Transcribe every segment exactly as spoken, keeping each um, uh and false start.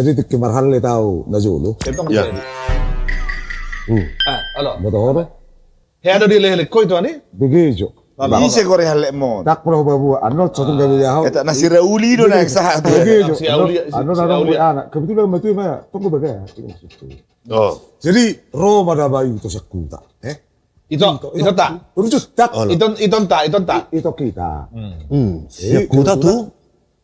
Jadi tingki marhallet au na jolo. Iya. Hmm. Ah, halo. Boto ho do? Hea do dihallet ho ito ani? Begejo. Ise gore hallet mon? Tak pernah babu, ano satu gabe jaho. Eta na si Rauli do na sahat. Begejo. Ano na dong anak. Kebetulan betul ma tunggu baga. Oh. Jadi ro ma daba ito sakuta. Eh? Ito, ito ta. Rujut tak. Ito, ito ta, ito ta. Ito kita. Hmm. Sakuta tu.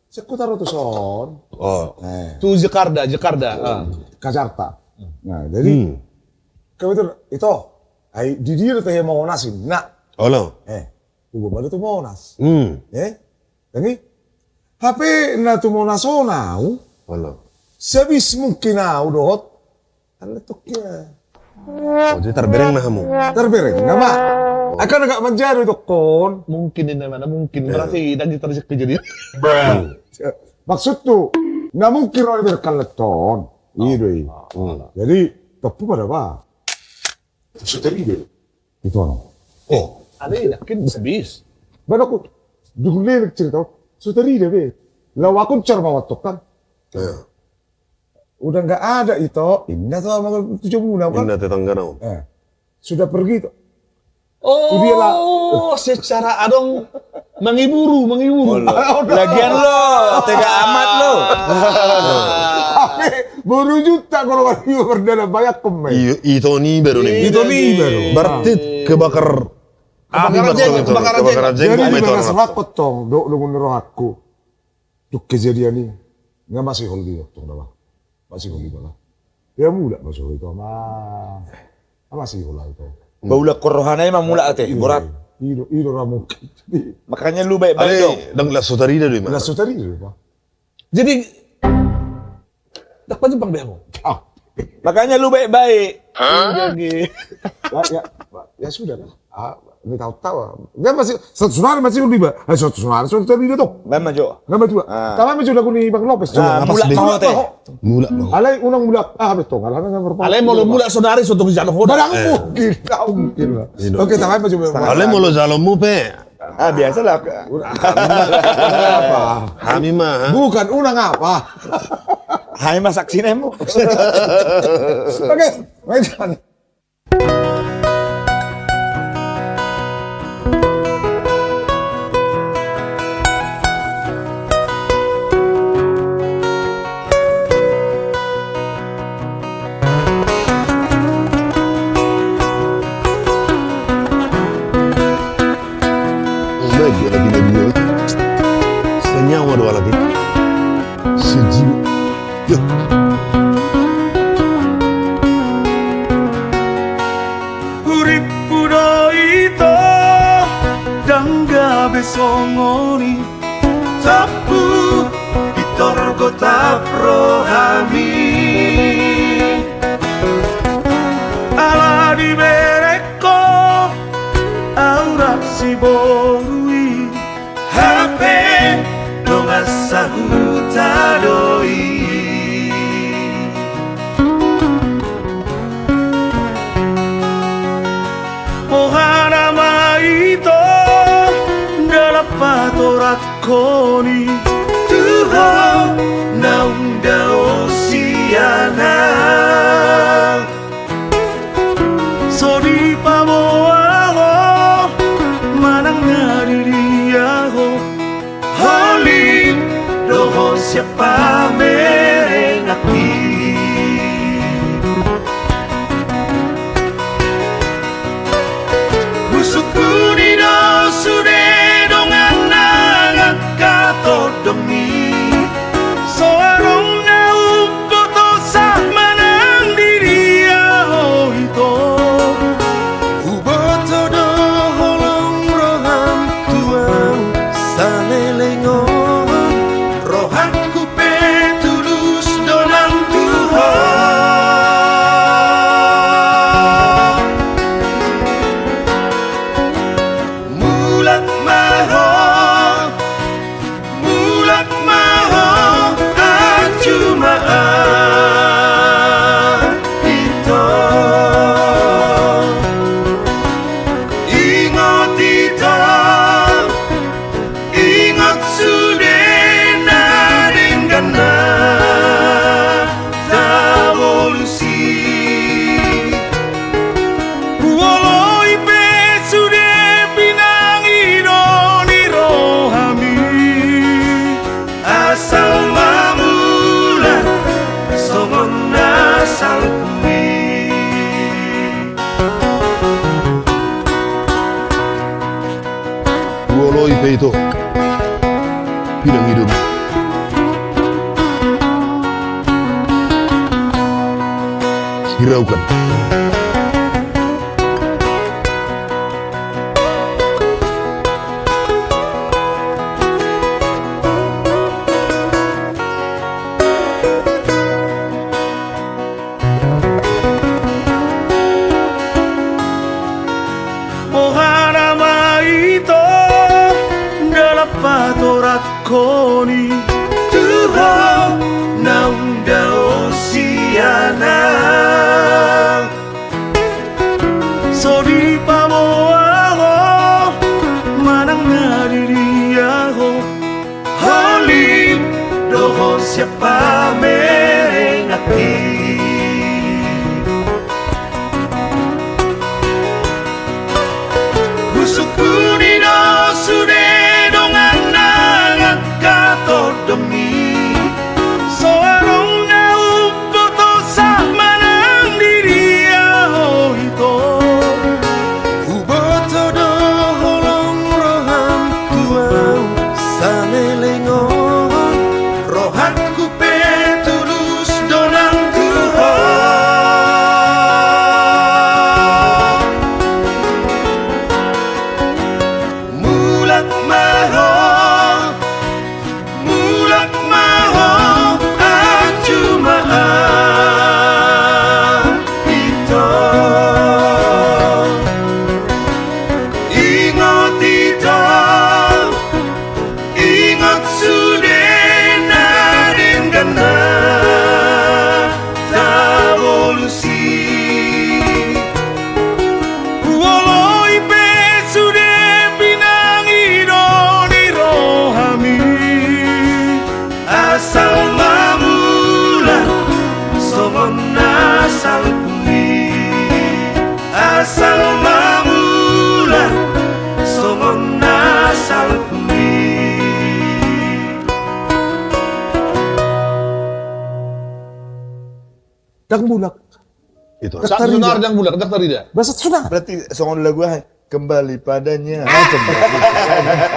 Sakuta ro tu son. Oh. Tu Jakarta, Jakarta. Jakarta. Nah, jadi kebetulan ito, ai di dia tu Monas i, nah. Olo. Eh, ugo ma do tu Monas. Hmm. Eh, jadi hape na tu Monas on au. Olo. Sehabis mungkin au dohot. Kan letok ya. Oh, jadi terbereng na hamu. Terbereng, nama? Oh. Akan agak manjadi dokon. Mungkin ini mana mungkin. Berarti lagi terjadi kejadian. Maksud tu, na mungkin ro dibereng kan leton. Iya do i. Jadi topu pada ba. Sutari do. Itu ano. Oh. Ada yakin bisa bis. Ba na ku dungkon lelek cerita. Sutari do be. Lawa kuncar mawat tokan. Udah nggak ada ito, inna tu ama tu jomuna kan? Inna tetanggana on. Eh, sudah pergi tu. Oh, secara adong mangiburu, mangiburu. Lagian lo tega amat lo. Boru juta kalau wali perdana banyak komen. Ito ni baru ni. Ito ni baru. Berarti kebakar. Kebakar aja, kebakar aja. Jadi di mana serakot tong, dok dengan rohakku. Dung kejadian i nga masihol di tong daba. Masihol di bala. Ia mulak ma so ito ma. Nga masihol au ito. Ba ulak rohana i ma mulak ate borat. Ido, ido ra mungkin. Makanya lu baik-baik dong. Dang las so tarida do i ma. Las so tarida do i ma. Jadi tak pajepang be ho. Makanya lu baik-baik. Ya sudah lah. Ah, ini tahu-tahu. Dia masih satu suara masih Udiba. Eh, satu suara satu tadi dia tuh. Nama jo. Nama juga. Tapi nama juga lagu ni Bang Lopez. Mulak mau teh. Mulak mau. Alai unang mulak. Ah, betul. Alai molo mulak saudari satu di sana. Barang mungkin. Mungkin lah. Oke, tapi nama juga. Alai molo jalomu pe. Ah, biasa lah. Hami ma. Bukan unang apa. Hami ma saksi nemu. Oke, baik. Senyawa dua lagi. Sejiwa. Uripku do ito dang gabe songon i. Tapu itor gotap rohami. Ala diberek ko au rap si boru i. Hape dongan sahuta do i. Boha nama ito dalam patorat koni tuho naung dao siana. So dipaboa ho manang na didia ho. Holim dohot siap pamereng aki. Husungkun i do sude dongan na ngangkat on. hiraukan. Boha nama ito dalan patoranghon i tu ho naung dao sian au. So dipaboa ho manang na didia ho, holip do ho sian pamerengan i. Husungkuni do sude dongan na nangkatondongmi. So adong na umboto sahat manang didia ho ito. Huboto do holong roham tu au saleleng on. Rohangku pe tulus do nang tu ho. Mulak ma ho, mulak ma ho, anju ma au ito. Ingot ito, ingot sude na denggan na tabolus i. Huoloi pe sude pinangido ni rohami. Asal ma mulak songon na salpu i. Asal ma mulak songon na salpu i. Ndang mulak. Itu. Ndang tarida. Ndang mulak, ndang tarida. Bahasa Sunda. Berarti songon lagu aha? Kembali padanya. Ah, kembali padanya.